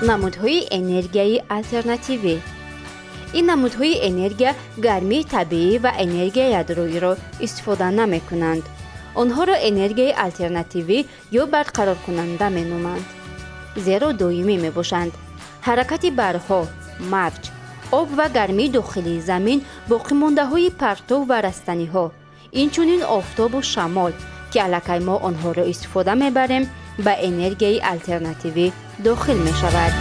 Намудҳои энергияи алтернативӣ. Ин намудҳои энергия гармии табиӣ ва энергияи ядроиро истифода намекунанд. Онҳоро энергияи алтернативӣ ё барқароркунанда меноманд, зеро доимӣ мебошанд. Ҳаракати барҳо, мавҷ, об ва гармии дохилии замин, боқимондаҳои партов ва растаниҳо, инчунин офтобу шамол, ки аллакай мо онҳоро истифода мебарем, ба энергияи алтернативӣ дохил мешавад.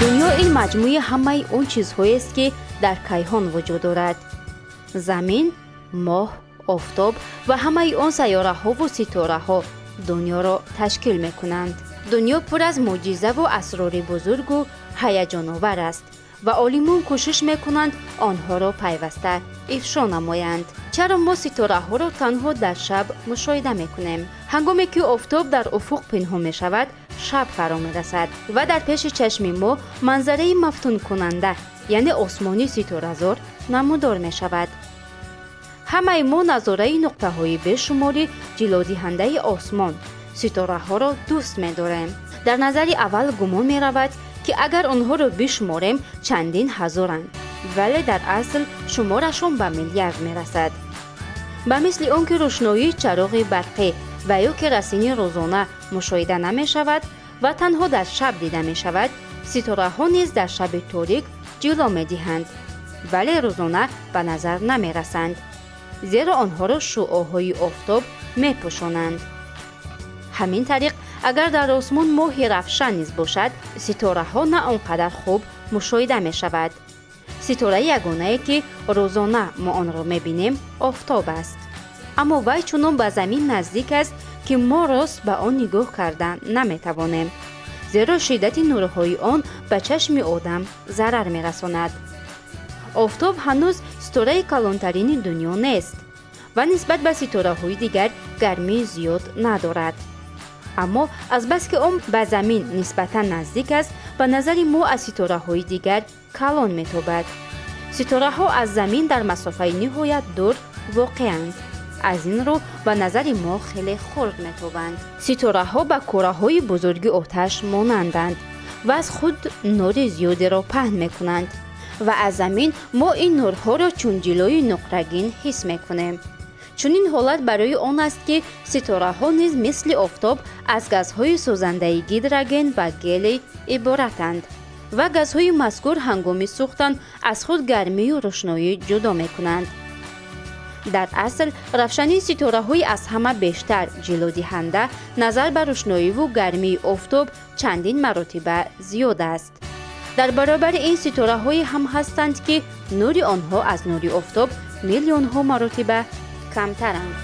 Дунё ин маҷмӯи ҳамаи он чизҳоест, ки дар кайҳон вуҷуд дорад: замин, моҳ, офтоб ва ҳамаи он сайёраҳову ситораҳо дунёро ташкил мекунанд. Дунё пур аз мӯъҷизаву асрори бузургу ҳаяҷоновар аст ва олимон кӯшиш мекунанд онҳоро пайваста ифшо намоянд. Чаро мо ситораҳоро танҳо дар шаб мушоҳида мекунем? Ҳангоме ки офтоб дар уфуқ пинҳон мешавад, шаб фаро мерасад ва дар пеши чашми мо манзараи мафтункунанда, яъне осмони ситоразор, намудор мешавад. Ҳамаи мо назораи нуқтаҳои бешумори ҷилодиҳандаи осмон, ситораҳоро дӯст медорем. Дар назари аввал гумон меравад, ки агар онҳоро бишуморем, чандин ҳазоранд, вале дар асл шуморашон ба миллиард мерасад. Ба мисли он ки рӯшноии чароғи барқӣ ва ё керосини рӯзона мушоҳида намешавад ва танҳо дар шаб дида мешавад, ситораҳо низ дар шаби торик ҷило медиҳанд, вале рӯзона ба назар намерасанд, зеро онҳоро шуоҳои офтоб мепӯшонанд. Ҳамин тариқ, агар дар осмон моҳи равшан низ бошад, ситораҳо на он қадар хуб мушоҳида мешавад. Ситораи ягонае, ки рӯзона мо онро мебинем, офтоб аст, аммо вай чунон ба замин наздик аст, ки мо рост ба он нигоҳ карда наметавонем, зеро шиддати нурҳои он ба чашми одам зарар мерасонад. Офтоб ҳанӯз ситораи калонтарини дунё нест ва нисбат ба ситораҳои дигар гармии зиёд надорад, аммо азбаски он ба замин нисбатан наздик аст, ба назари мо аз ситораҳои дигар калон метобад. Ситораҳо аз замин дар масофаи ниҳоят дур воқеанд, аз ин рӯ ба назари мо хеле хурд метобанд. Ситораҳо ба кураҳои бузурги оташ монанданд ва аз худ нури зиёдеро паҳн мекунанд ва аз замин мо ин нурҳоро чун ҷилои нуқрагин ҳис мекунем. Чунин ҳолат барои он аст, ки ситораҳо низ мисли офтоб аз газҳои сӯзандаи гидроген ва гелий иборатанд ва газҳои мазкур ҳангоми сӯхтан аз худ гармию рӯшноӣ ҷудо мекунанд. Дар асл равшании ситораҳои аз ҳама бештар ҷилодиҳанда назар ба рӯшноиву гармии офтоб чандин маротиба зиёд аст. Дар баробари ин ситораҳое ҳам ҳастанд, ки нури онҳо аз нури офтоб миллионҳо маротиба камтаранд.